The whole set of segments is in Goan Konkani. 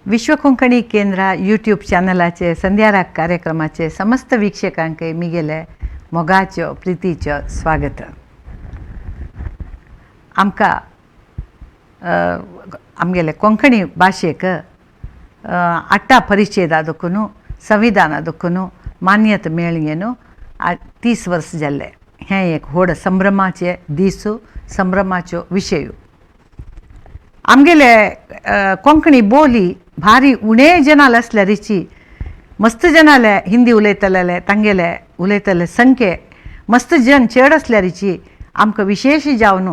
विश्व कोंकणी केंद्र यूट्यूब चॅनलाचे संध्याराग कार्यक्रमाचे समस्त वीक्षकांक मिगेले मोगाचो प्रितीचो स्वागत. आमकां आमगेले कोंकणी भाशेक आठा परिच्छेदा देखून संविधाना देखून मान्यता मेळ्ळी न्हू 30 वर्स जाल्ले. हें एक व्हड संभ्रमाचे दीस, संभ्रमाचो विशय. आमगेले कोंकणी बोली भारी उणे जनाल आसल्यारीची मस्त जनाले हिंदी उलयतले तांगेले उलयतले संख्ये मस्त जन चड आसल्यारीची आमकां विशेश जावन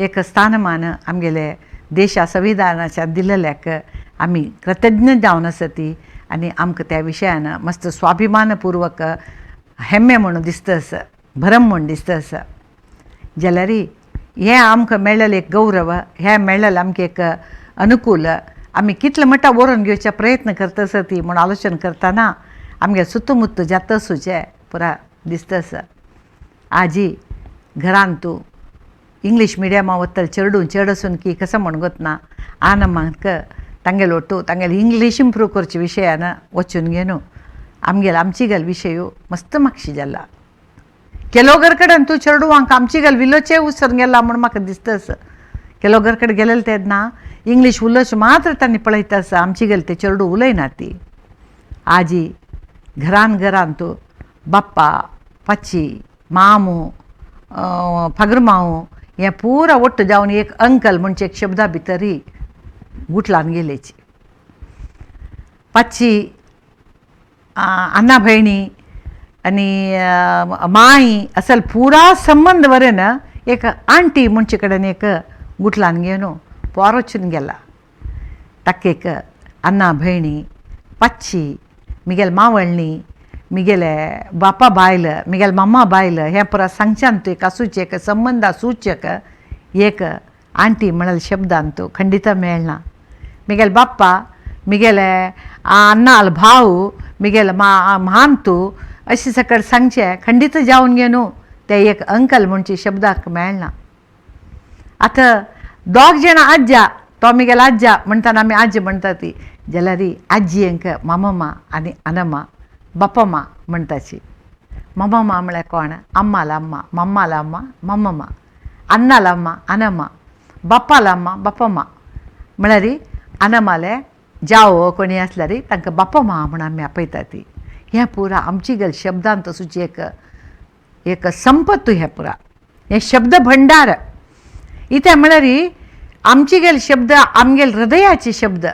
एक स्थानमान आमगेले देशा संविधानाच्या दिल्ल्याक आमी कृतज्ञ जावन आसा ती आनी आमकां त्या विशयान मस्त स्वाभिमानपूर्वक हेम्मे म्हणून दिसता आसा, भरम म्हूण दिसता आसा. जाल्यार हें आमकां मेळ्ळेलें एक गौरव, हें मेळ्ळेलें आमकां एक अनुकूल आमी कितले मट्टा बरोवन घेवचे प्रयत्न करता आसा ती म्हूण आलोचन करतना आमगे सुतमुत्त जाता आसूचें पुरा दिसता आसा. आजी घरान तूं इंग्लीश मिडियमा वतले चेडूं चेड आसून की कसो म्हण गोतना आन म्हाका तांगेलो ಒಟ್ಟು तांगेले इंग्लीश इम्प्रूव करचे विशयान वचून घेवन आमगेले आमची गल विशय मस्त मागशी जाला. ಕೆಲವು ಕಡೆ ಅಂತೂ ಚರ್ಡುವಂಕ आमची विलोचे उसर गेला म्हूण म्हाका दिसता आसा. ಕೆಲವು ಕಡೆ गेलेले तेन्ना इंग्लीश उलोवचें मात्र तांणी पळयता आसा, आमची गेले ते चेडूं उलयना ती. आजी घरान घरान तूं बाप्पा पच्ची मामू फगरमाऊ हें पुरा ಒಟ್ಟು जावन एक अंकल म्हणचे एक शब्दा भितरी गुटलान गेलेची. पच्ची अण्णा भयणी आनी माई असल पुरा संबंद वरेन एक आंटी म्हणचे कडेन एक गुटलान घेवन पोर वचून गेला. तक्केक अण्णा भयणी पच्ची मिगेल मावळणी मिगेले बापा बायल मिगेल मम्मा बायल हें पुरा सांगच्यान तूं एक आसूचें एक संबंदा सूचक एक आंटी म्हणले शब्दान तूं खंडित मेळना. मिगेल बाप्पा मिगेले अण्णाल भाऊ मिगेल मा म्हान तूं अशें सकट सांगचें खंडीत जावन गे न्हू ते एक अंकल म्हणचे शब्दाक मेळना. आतां दोग जाणां आज्जा तो मिगेल आज्जा म्हणटाना आमी आजी म्हणटा ती जाल्यार आजयेंक माममा आनी अनमा बाप्पमा म्हणटाची. माममा म्हळ्यार कोण? अम्माला अम्मा, मम्माला अम्मा, मम्ममा, अन्नाला अम्मा, अनम्मा, बाप्पाला अम्मा, बाप्पमा. म्हळ्यार अनमाले जावो कोणी आसल्यार तांकां बाप्पमा म्हूण आमी आपयता ती. हें पुरा आमची गल शब्दांत तसूच एक एक संपत्तू हें पुरा हें शब्द भंडार. इतें म्हळ्यार आमची गेल शब्द आमगेल हृदयाचे शब्द,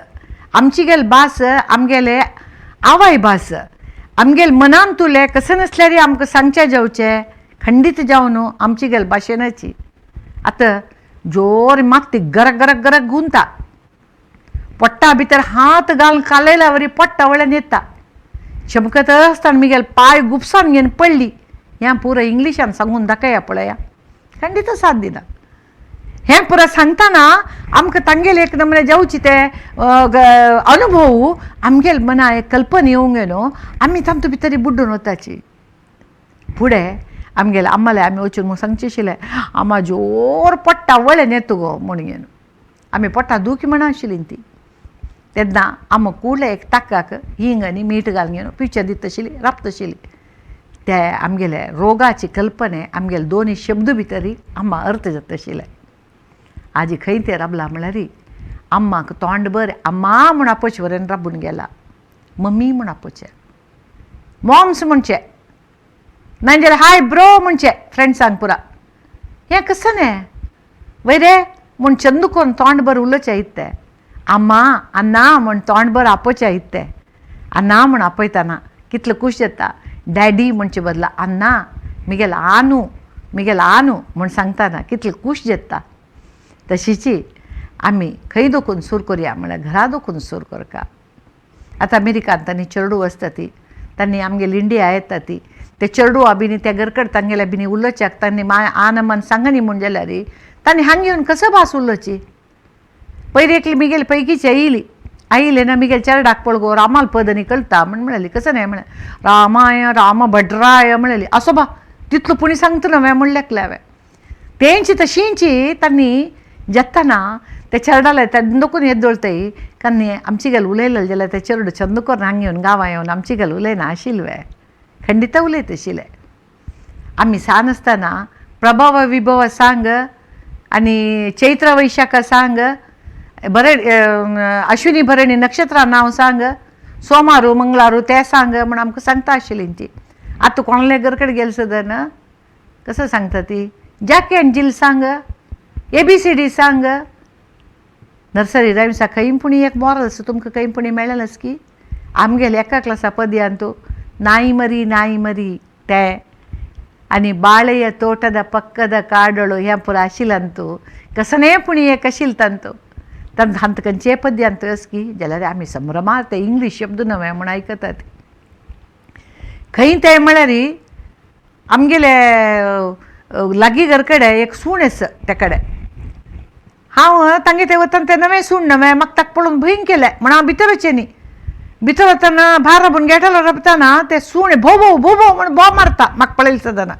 आमची गेल भास आमगेले आवय भास आमगेल मनान तुले कशें नासल्यार आमकां सांगचें जावचें खंडीत जावन आमची गेल भाशेनाची. आतां जोर मागती गरक गरक गरक गुंता पोट्टा भितर हात घालून कालयल्या वरी पोट्टा वळ्यान येता चमकत आसतना मिगेल पांय गुपसान घेवन पडली. हें पुरो इंग्लिशान सांगून दाखया पळया खंडीत साथ दिना. हें पुरो सांगतना आमकां तांगेले एक नमूने जावची ते अनुभव आमगेल मना एक कल्पना येवंक न्हू आमी तातूंत भितर बुड्डून वताची. फुडें आमगेले आम्माले आमी वचून म्हूण सांगचें आशिल्लें आमा जोर पोट्टा वळेन येता गो म्हूण घेवन आमी पोट्टा दुखी म्हणा आशिल्ली ती. तेन्ना आम कुडले एक ताकाक हिंग आनी मीठ घालून घेवन पिवचें दिता आशिल्ली राबता आशिल्ली. ते आमगेले रोगाची कल्पने आमगेले दोनूय शब्द भितरी आम्मा अर्थ जाता आशिल्ले. आजी खंय ते राबला म्हळ्यार अम्माक तोंड बरें अम्मा म्हूण आपोवचे वरेन राबून गेला. मम्मी म्हूण आपोवचें, मॉम्स म्हणचें, नाजाल्यार हाय ब्रो म्हणचें फ्रेंड्सांक पुरा. हें कसं न्ही वयरे म्हूण चंद कोन्न तोंड बरें उलोवचें इत्तें अम्मा अन्ना म्हूण तोंड बरें आपोवचें इत्तें अन्ना म्हूण आपयतना कितलो खूश जाता. डॅडी म्हणचे बदला अन्ना मिगेल आनू मिगेल आनू म्हूण सांगतना कितलें खूश जाता. तशीची आमी खंय दोकून सूर करया म्हळ्यार घरा दोकून सूर करका. आतां अमेरिकान तांणी चेडूं आसता ती तांणी आमगेली इंडिया येता ती ते चेडवां बिनी त्या घरकड तांगेल्या बिनी उलोवच्याक तांणी माय आन मन सांगनी म्हूण जाल्यार तांणी हांगा येवन कसो भास उलोवची. पयर एकली मिगेली पैकीची आयली आयली ना मिगेल चेरडाक पळगो रामाल पद आनी कळटा म्हण म्हणली कसं न्हय म्हळें रामाय राम भटराय म्हणली असो बा तितलो पुणी सांगता न्हय म्हणलें हांवें. तेंची तशींची तांणी जातना ते चेरडाले तेन्ना येद्दोळताय कन्नी आमची गेल उलयलें जाल्यार ते चेरडू चंद करून हांगा येवन गांवां येवन आमची गेल उलयना आशिल्ले, खंडित उलयत आशिल्ले. आमी सान आसतना प्रभव विभव सांग आनी चैत्र वैशाख सांग, भरणी अश्विनी भरणी नक्षत्रां नांव सांग, सोमारू मंगळारू ते सांग म्हण आमकां सांगता आशिल्ली ती. आतां कोणाले घरकडेन गेले सुद्दां ना कसं सांगता ती, जॅक अँड जील सांग, ए बी सी डी सांग, नर्सरी रायम्सा खंय पुणी एक मॉरल्स तुमकां खंय पुणी मेळ्ळेंच की. आमगेले एका क्लासा पदयान तूं नाई मरी नाई मरी ते आनी बाळेय तोटದ पಕ್ಕದ ಕಾಡಳು हें पुरो आशिल्ल्यान तूं कसनें पुणी एक आशिल्लें तांतू तांत हांत खंयचे पद्यांत की जाल्यार आमी संभ्रमार ते इंग्लीश शब्द नवे म्हूण आयकतात. खंय तें म्हळ्यार आमगेले लागीं घर कडेन एक सूण आसा त्या कडेन हांव तांगे ते वतना तें नवें सूण नवें म्हाका ताका पळोवन भंय केलें म्हण हांव भितर वचें न्ही. भितर वतना भायर राबून गेटालो रबतना तें सूण भोव भोव भोव भोव म्हण बोब मारता म्हाका पळयलें सदना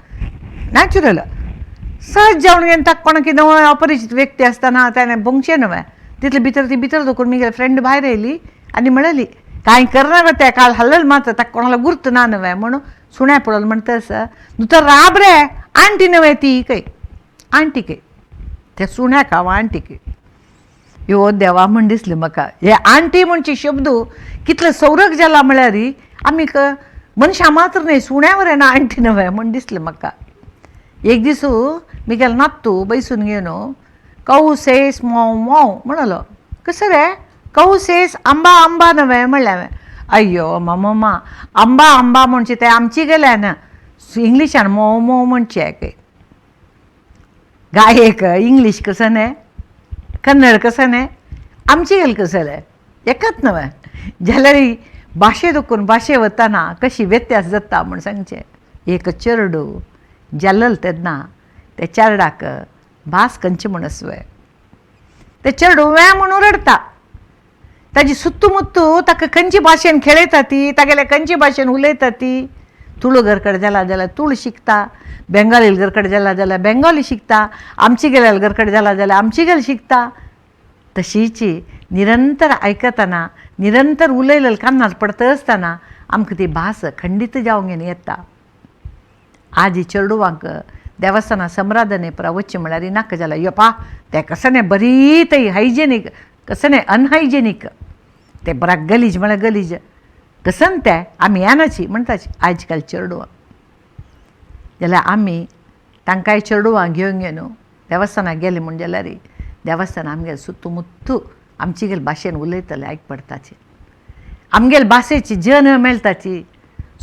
नॅचरल सहज जावन घेवन ताका कोणाक नवो अपरिचित व्यक्ती आसतना तेणें भोंगचें नवें तितले भितर ती भितर दवरून म्हगेली फ्रेंड भायर येयली आनी म्हणली कांय करना गो तें काल हल्लल मारता ताका कोणाला गुर्त ना नवें म्हणून सुण्या पळोवन म्हणटा आसा तूं तर राब रे आंटी नवें ती खंय आंटी खंय त्या सुण्याक हांव आंटी खंय. यो देवा म्हण दिसलें म्हाका हे आंटी म्हणचे शब्द कितले सौरक जाला म्हळ्यार आमी मनशां मात्र न्हय सुण्या ना आंटी नवें म्हण दिसलें म्हाका. एक दीस मिगेल नात्तू बैसून घेवन कौ सेस मोव मोव म्हणलो कसं रे कौ सेस आंबा आंबा नवें म्हणलें हांवें. अय्यो मम्मा आंबा आंबा म्हणचे ते आमची गेल्या ना इंग्लिशान मोव मोव म्हणचे खंय गायक इंग्लीश कसं न्हय कन्नड कसं न्हय आमची गेल कसलें एकच नवें जाल्यार भाशे दुखून भाशे वतना कशी व्यत्यास जाता म्हूण सांगचें. एक चेरडू जाल्लें तेन्ना त्या चेरडाक भास खंयची म्हूण आसवे ते चेरडू वें म्हणून रडटा ताजी सुत्तू मुत्तू ताका खंयचे भाशेन खेळयता ती तागेले खंयचे भाशेन उलयता ती. तुळू घरकडे जाला जाल्यार तुळू शिकता, बेंगाली घरकडे जाला जाल्यार बेंगाली शिकता, आमची गेल्यार घरकडे जाला जाल्यार आमची गेल शिकता. तशीची निरंतर आयकतना निरंतर उलयलें कानार पडता आसतना आमकां ती भास खंडीत जावंक येता. आज चेडवांक देवस्थाना समराधने पुरा वचचें म्हळ्यार नाका जाल्यार यो पा तें कसं न्हय बरी थंय हायजेनीक कसं न्हय अनहायजेनीक तें बरा गलीज म्हळ्यार गलीज कसं तें आमी येनाची म्हणटाची आयज काल चेडवां. जाल्यार आमी तांकांय चेडवां घेवन घेवन देवस्थानाक गेलीं म्हूण जाल्यार देवस्थान आमगेले सुत्तू मुत्तू आमची गेले भाशेन उलयतले आयक पडटाची आमगेले भाशेची जन मेळटाची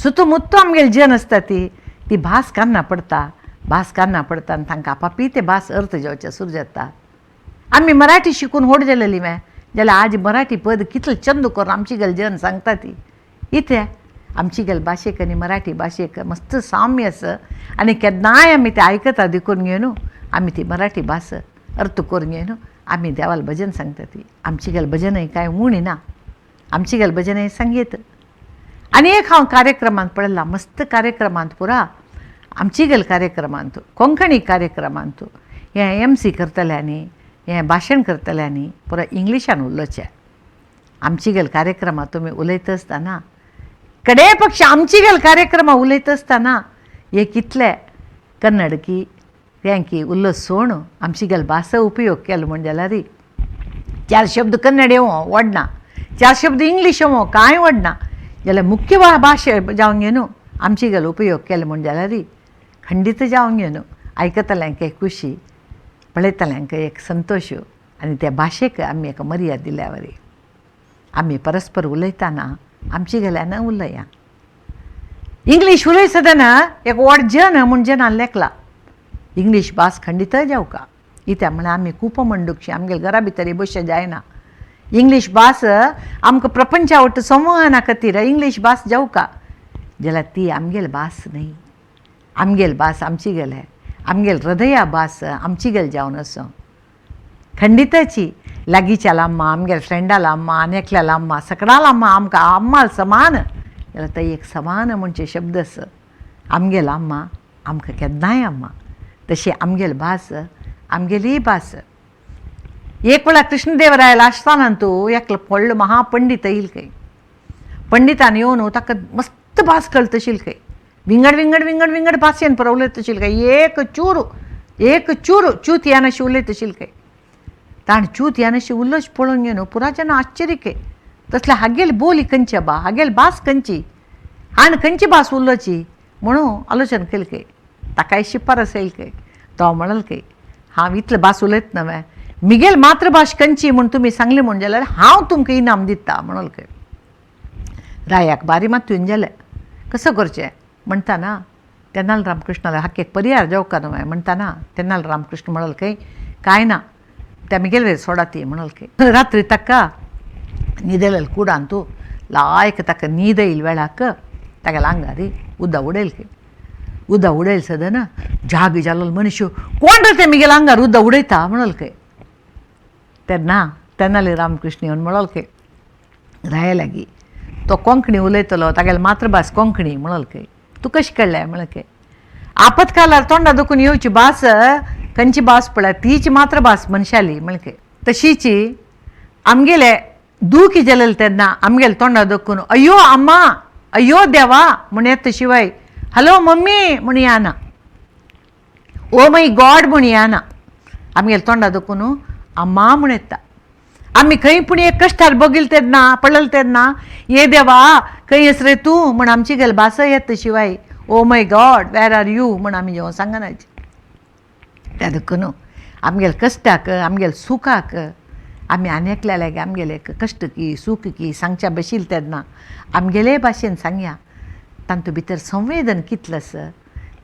सुत्तू मुत्तू आमगेले जन आसता ती ती भास कान्ना पडटा भास कान्ना पडटा आनी तांकां आपापी ते भास अर्थ जावचे सुरू जाता. आमी मराठी शिकून व्हड जालेली मे जाल्यार आज मराठी पद कितले चंद करून आमची गेले जन सांगता ती इथे आमची गेले भाशेक आनी मराठी भाशेक मस्त साम्य आसा आनी केन्नाय आमी ते आयकता देखून घेवन आमी ती मराठी भास अर्थ करून घेवन आमी देवाल भजन सांगता ती. आमची गेले भजनय कांय उणी ना आमची गेले भजनय सांगीत. आनी एक हांव कार्यक्रमांत पळयला मस्त कार्यक्रमांत पुरा आमची गेले कार्यक्रमांत कोंकणी कार्यक्रमांत हें एम सी करतल्यांनी हें भाशण करतल्यांनी पुरा इंग्लिशान उलोवचें. आमची गेल कार्यक्रमां तुमी उलयता आसतना कडे पक्ष आमची गेल कार्यक्रमां उलयता आसतना हे कितले कन्नड की तें की उल्लो सोण आमची गेल भास उपयोग केलो म्हण जाल्यार चार शब्द कन्नड येवं वडना चार शब्द इंग्लीश येवं कांय वडना जाल्यार मुख्य भाशे जावन घेवन आमची गेल उपयोग केलो म्हण जाल्यार खंडीत जावन घेवन आयकतल्यांक एक खुशी पळयतल्यांक एक संतोश आनी त्या भाशेक आमी एक मर्याद दिल्या वरी आमी परस्पर उलयतना आमची गेल्यान उलया. इंग्लीश उलयसतना एक व्हड जन म्हूण जनान लेखला इंग्लीश भास खंडीत जावका इत्या म्हळ्यार आमी खूब मंडुकशी आमगेले घरा भितर बशे जायना. इंग्लीश भास आमकां प्रपंचा वट संवहना खातीर इंग्लीश भास जावका जाल्यार ती आमगेली भास न्हय. आमगेली भास आमची गेले आमगेले हृदया भास आमची गेल जावन आसूं खंडिताची लागींच्या लांबा आमगेले फ्रेंडा लांबा आनी एकल्या लांबा सकडां लांबा आमकां अम्माल समान जाल्यार तो एक समान म्हणचे शब्द आसा आमगेल अम्मा आमकां केन्नाय अम्मा तशी आमगेली भास आमगेलीय भास. एक वेळा कृष्णदेवरायाला आस्थानांतू एकलो व्हडलो महापंडित येईल खंय. पंडितान येवन ताका मस्त भास कळतशील खंय, विंगड विंगड विंगड विंगड भाशेन पर उलयतशील खंय. एक चूर एक चूर चूतयानशी उलयतशील खंय. ताणें चूतयानशी उलोवच पळोवन घेवन पुरा जन आश्चर्य खंय. तसले हागेली बोली खंयची बा, हागेली भास खंयची आनी खंयची भास उलोवची म्हणून आलोचन केली खंय. ताकाय शिफारस येयल खंय. तो म्हणल खंय, हांव इतले भास उलयत न्हय, मिगेल मातृभाश खंयची म्हूण तुमी सांगली म्हूण जाल्यार हांव तुमकां इनाम दिता म्हणल खंय. रायाक बारी मात जालें कसो करचें म्हणटा ना. तेन्नाल रामकृष्णाला हाका एक परिहार जावका न्हय म्हणटा ना. तेन्नाल रामकृष्ण म्हणल खंय, कांय ना, त्या मिगेल सोडा ती म्हणल खंय. रात्री ताका न्हिदेलेल कुडान तूं लायक ताका न्हीद येयल वेळाक तागेल्या आंगारी उदक उडयल खंय. उदक उडयल सदन जाग जालो मनीस, कोण रे ते मिगेल आंगार उदक उडयता म्हणल खंय. तेन्ना तेन्नाले रामकृष्ण येवन म्हणल खंय राया लागीं, तो कोंकणी उलयतलो, तागेली मातृभास कोंकणी म्हणल खंय. तूं कशें कळ्ळें म्हणल खंय. आपतकालार तोंडा दुखून येवची भास खंयची भास पळय तीच मातृभास मनशाली म्हणल खंय. तशीची आमगेले दुखी जालेले तेन्ना आमगेले तोंडा दुखून अय्यो अम्मा अय्यो देवा म्हूण येता शिवाय हॅलो मम्मी म्हूण येना, ओ my God म्हूण येना. आमगेले तोंडा दुखून अम्मा म्हूण येता. आमी खंय पूण एक कश्टार बगील तेन्ना पडलेले तेन्ना ये देवा खंय आस रे तूं म्हूण आमची गेल भास येता शिवाय oh my God where are you म्हूण आमी जेवण सांगनाची. त्या देखून आमगेले कश्टाक आमगेले सुखाक आमी आनी एकल्या लागीं आमगेले कश्ट की सूख की सांगच्या बशील तेन्ना आमगेले भाशेन सांगया. तांतू भितर संवेदन कितलें आसा,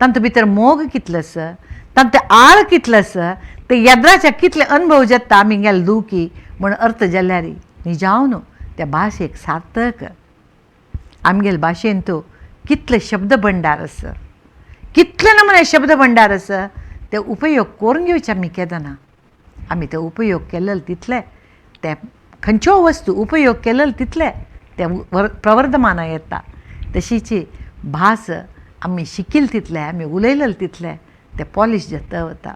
तांतू भितर मोग कितलो आसा, तांतू आळ कितलो आसा, ते येद्राचे कितले अनुभव जाता आमी गेले दुखी म्हण अर्थ जाल्यार निजावन त्या भाशेक सार्थक. आमगेले भाशेन तो कितले शब्द भंडार आसा, कितले नमुने शब्द भंडार आसा, ते उपयोग करून घेवचे आमी केदना. आमी ते उपयोग केलेले तितले ते खंयच्यो वस्तू उपयोग केलेले तितले ते प्रवर्धमाना येता. तशीची भास आमी शिकील तितले आमी उलयलेले तितले ते पॉलिश जाता वता.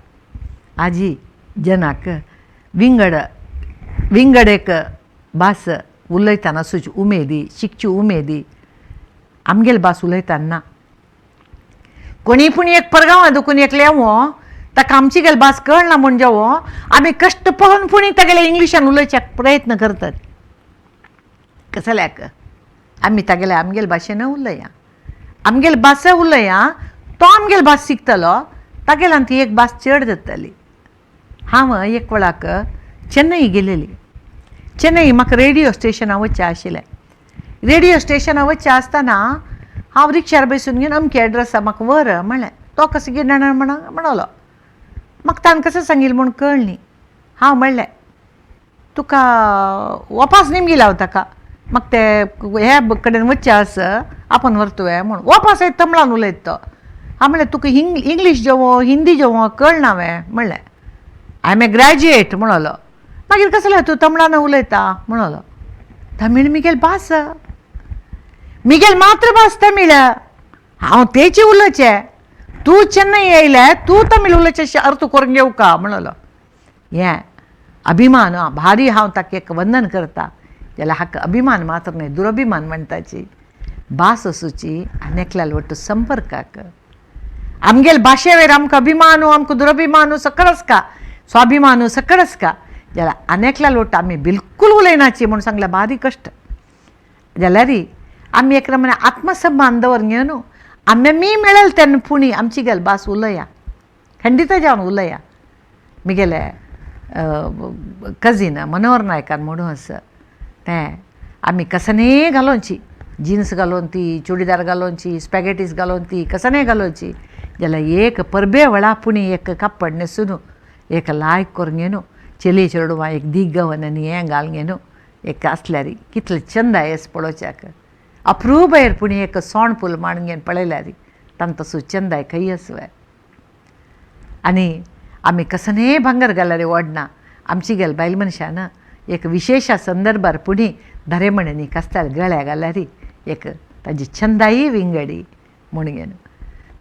आजी जनाक विंगड विंगड एक भास उलयतना सुची उमेदी शिकची उमेदी आमगेले भास उलयतना कोणी पूण एक परगांवां दुखून एकलें हो ताका आमची गेले भास कळना म्हूण जेवो आमी कश्ट पळोवन पुणी तागेले इंग्लिशान उलोवच्याक प्रयत्न करतात. कसल्याक आमी तागेले आमगेले भाशेन उलया, आमगेले भास उलया, तो आमगेले भास शिकतलो, तागेल्यान ती एक भास चड जातली. हांव एक वेळाक चेन्नई गेलेली. चेन्नई म्हाका रेडियो स्टेशनां वचचें आशिल्लें. रेडियो स्टेशनां वचचें आसतना हांव रिक्षार बसून घेवन अमके एड्रेसा म्हाका व्हर म्हणलें. तो कसो कितें जाणा म्हणलो, म्हाका ताणें कसो सांगिल्लें म्हूण कळ्ळें न्ही. हांव म्हणलें तुका वापास निमगी लाव ताका, म्हाका ते हे कडेन वचचें आसा आपूण व्हरतोय म्हूण. वापास येत तमिळान उलयता तो. हांव म्हणलें तुका इंग्लीश जेवो हिंदी जेवो कळना वे म्हणलें. I M A graduate म्हणलो. मागीर कसलें तूं तमिळान उलयता म्हणलो. तमीळ मिगेल भास, मिगेल मातृभास तमीळ, हांव तेची उलोवचें. तूं चेन्नई येयलें तूं तमीळ उलोवचें अर्थ करून घेवका म्हणलो. हें अभिमान भारी हांव ताका एक वंदन करता. जाल्यार हाका अभिमान मात्र न्हय दुरभिमान म्हणटाची. भास आसूची आनी एकल्याल वट्ट संपर्काक आमगेले भाशेवेर आमकां अभिमानू आमकां दुरभिमानू सकळ आसका, स्वाभिमानू सकळ आसका. जाल्यार आनी एकल्या लोट आमी बिलकूल उलयनाची म्हूण सांगल्यार बारीक कश्ट. जाल्यार आमी एक नमुने आत्मसन्मान दवर घेवन आमी मी मेळल तेन्ना पुणी आमची गेल भास उलया, खंडीत जावन उलया. मिगेले कजीन मनोहर नायकान म्हणून आसा तें आमी कसनेय घालोवची, जिन्स घालून ती चुडीदार घालोवची, स्पॅगेटीज घालून ती कसनेय घालोवची. जाल्यार एक परबे वेळा पुणी एक कापड न्हेसून एक लायक करून घेवन चेली चेडवां एक दीग गवन आनी हें घाल घेवन एक आसल्यार कितले चंद येस पळोवच्याक. अप्रूबायर पुणी एक सोंड फूल मांडून घेवन पळयल्यार तांकां तसो चंदाय खंय आसवे. आनी आमी कसनेय भांगर घाल्यार ओडना. आमची गेल बायल मनशान एक विशेश संदर्भार पुणी धरेमणेंनी कसल्यार गळ्या घाल्यार एक ताजी छंदाय विंगडी म्हूण घेवन.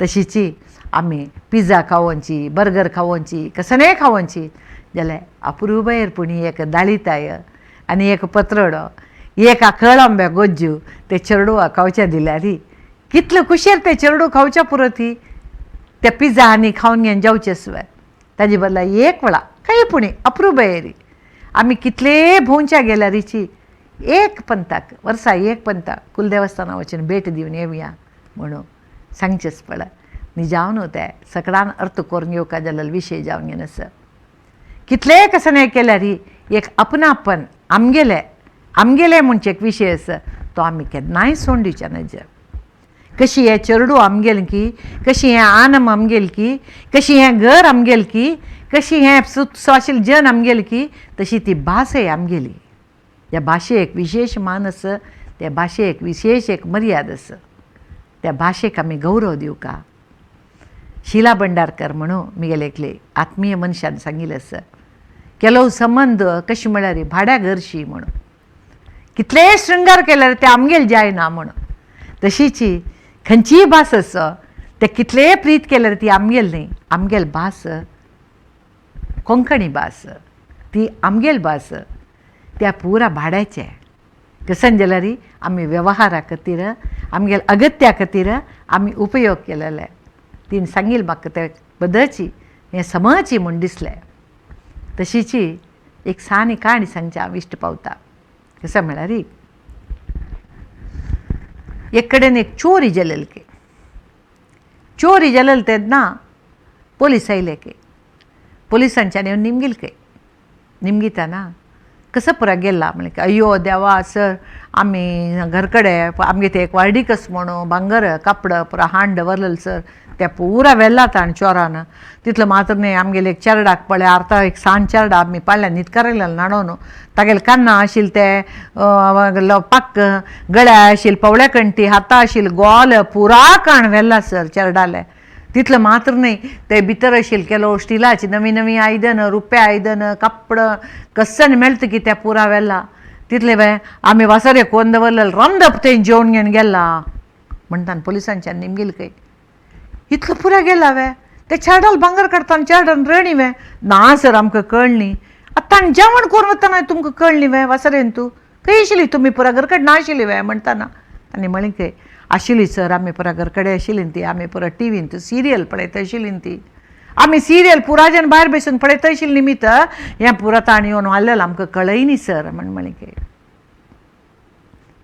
तशीची आमी पिझ्झा खावोवची, बर्गर खावोवची, कसनेय खावोवची. जाल्यार अप्रुबायेर पुणी एक दाळिताय आनी एक पत्रडो एक कळंब्या गोज्जू ते चेडवा खावच्या दिल्यार कितले खुशेर ते चेडू खावच्या पुरो ती त्या पिझ्झा आनी खावन घेवन जेवचे सुवे ताजे बदला एक वेळा काही पुणी अप्रुबायेरी आमी कितले भोंवच्या गेल्यारीची एक पंथाक वर्सा एक पंथाक कुलदेवस्थाना वचून भेट दिवन येवया म्हणून सांगचेच पड निजावन ते सकडान अर्थ करून घेवका जाल्यार विशय जावन घेवन आसा. कितलेय कसं केल्यार एक अपनापन आमगेले आमगेले म्हणचे एक विशय आसा तो आमी केन्नाय सोडून दिवचे नज. कशी हें चेडूं आमगेलें की, कशी हें आनम आमगेलें की, कशी हें घर आमगेलें की, कशी हें सुवाशील जन आमगेलें की, तशी ती भासय आमगेली. त्या भाशेक विशेश मान आसा, त्या भाशेक विशेश एक मर्याद आसा, त्या भाशेक आमी गौरव दिवका. शिला भंडारकर म्हणून मिगेले एकले आत्मीय मनशान सांगिल्लें आसा, ಕೆಲವು संबंद कशें म्हळ्यार भाड्या घरशी म्हणून कितलेय शृंगार केल्यार ते आमगेले जायना म्हणून. तशीची खंयचीय भास आसा ते कितलेय प्रीत केल्यार ती आमगेल न्ही. आमगेल भास कोंकणी भास, ती आमगेल भास त्या पुरा भाड्याचे कसन जाल्यार आमी वेव्हारा खातीर आमगेल अगत्या खातीर आमी उपयोग केलेले. तिणें सांगिल्लें म्हाका ते बदलची हें समजची म्हूण दिसलें. तशीची एक सानी काणी सांगची हांव इश्ट पावता. कशें म्हळ्यार एक कडेन एक चोरी जालेली की, चोरी जालेली तेन्ना पोलीस आयले की, पोलिसांच्यान येवन निमगिल की, निमगिताना कसं पुरा गेला म्हणलें की अय्यो देवा सर आमी घर कडे आमगे ते एक वार्डीकस म्हणून भांगर कापड पुरा हांड दवरलेलें सर, ते पुरा व्हेला ताण चोरान. तितलो मात्र न्ही आमगेले एक चेरडाक पळय आर्ता एक सान चेरडा आमी पाळ्ळ्या न्हिदकारायलें न्हाणोवन तागेले कान्ना आशिल्लें ते पाक्क गळ्या आशिल्लें पवळ्या कंटी हाता आशिल्लें गोल पुरा काण व्हेला सर चेरडाले. तितलें मात्र न्ही ते भितर आशिल्लें केलो स्टिलाची नवी नवी आयदनां रुप्या आयदनां कापड कसन मेळटा की त्या पुरा व्हेला. तितले वे आमी वासरे कोण दवरलेले रांदप तें जेवण घेवन गेला म्हणटान पोलिसांच्यान निमगेले खंय इतलो पुरा गेला वे ते चेरडाल भांगर काडटा चेरडान रणी वे ना सर आमकां कळ्ळी. आतां आनी जेवण करून वतना तुमकां कळ्ळी वे वासरेन तूं खंय आशिल्ली तुमी पुरा घर कडेन नाशिल्ली वे म्हणटाना. आनी म्हणलें खंय आशिल्ली सर आमी पुरा घर कडेन आशिल्ली ती, आमी पुरा टिवीन ती सिरियल पळयता आशिल्ली ती, आमी सिरियल पुराजन भायर बसून पळयता आशिल्ली निमित्त हें पुरा ताण येवन हाडलेलें आमकां कळय न्ही सर म्हण म्हणलें खंय.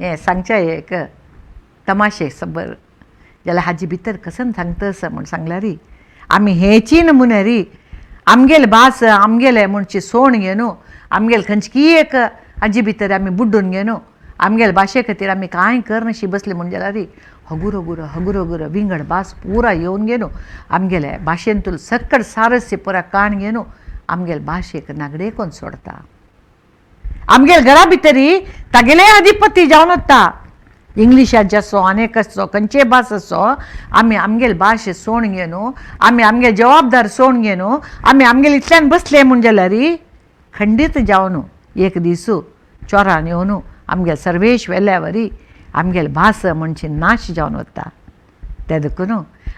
हें सांगचें एक तमाशे सबर जाल्यार हाजे भितर कसन सांगता आसा म्हूण सांगल्यार आमी हेची नमुन्यारी आमगेले भास आमगेले म्हणचे सोण घेवन आमगेले खंयची एक हाजे भितर आमी बुड्डून घेवन आमगेले भाशे खातीर आमी कांय करनाशी बसले म्हूण जाल्यार हगूर हगूर हगूर हगूर विंगड भास पुरा येवन घेवन आमगेले भाशेंतूल सकट सारस्य पुरा काण घेवन आमगेले भाशेक नागडे कोण सोडता. आमगेले घरा भितरी तागेले अधिपती जावन वता. इंग्लिशाचे असो अनेक असो खंयचेय भास असो आमी आमगेले भाशे सोण घेवन आमी आमगेले जबाबदार सोण घेवन आमी आमगेले इतल्यान बसले म्हूण जाल्यार खंडीत जावन एक दीस चोरान येवन आमगेले सर्वेश वेल्यावरी आमगेले भास म्हणजे नाश जावन वता. ते देखून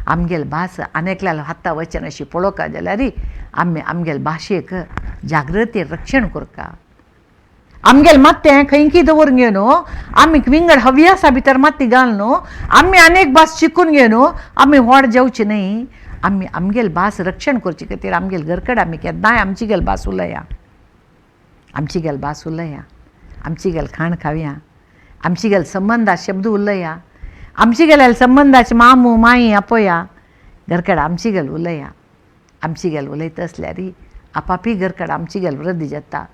आमगेले भास आनेकल्या हाता वचन अशी पळोवका जाल्यार आमी आमगेले भाशेक जागृती रक्षण करता. आमगेले मात्तें खंयकी दवरून घेवन आमी विंगड हव्यासा भितर माती घाल न्हू आमी अनेक भास शिकून घेवन आमी व्हड जेवचे न्ही. आमी आमगेले भास रक्षण करचे खातीर आमगेले घर कडेन आमी केन्नाय आमची गेल भास उलया, आमची गेल भास उलया, आमची गेल खाण खावया, आमची गेल संबंदा शब्द उलया, आमची गेल्या संबंदाचे मामू माई आपोया, घरकड आमची गेल उलया. आमची गेल उलयता आसल्यार आपापी घरकड आमची गेल वृद्धी जाता.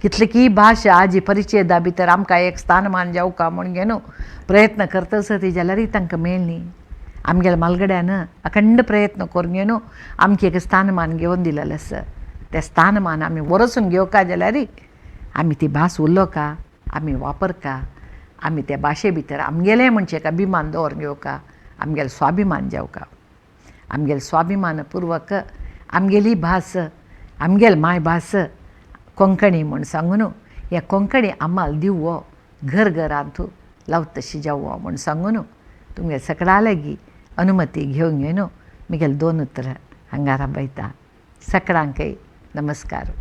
कितले की भाशा आजी परिचय भितर आमकां एक स्थानमान जावका म्हूण घेवन प्रयत्न करता आसत ती जाल्यारय तांकां मेळ्ळी. आमगेल्या मालगड्यान अखंड प्रयत्न करून घेवन आमकां एक स्थानमान घेवन दिलेलें आसा. तें स्थानमान आमी वरसून घेवका जाल्यार आमी ती भास उलोवका, आमी वापरका, आमी त्या भाशे भितर आमगेलें म्हणचे एक अभिमान दवरून घेवका, आमगेलो स्वाभिमान जावका. आमगेलो स्वाभिमान पुर्वक आमगेली भास आमगेली मायभास कोंकणी म्हूण सांगून ह्या कोंकणी आमाल दिवो घर घरांत लावत तशी जावो म्हूण सांगून तुमगे सगळ्या लागीं अनुमती घेवन घेवन म्हगेले दोन उतरां हांगा राबयता. सगळ्यांकय नमस्कार.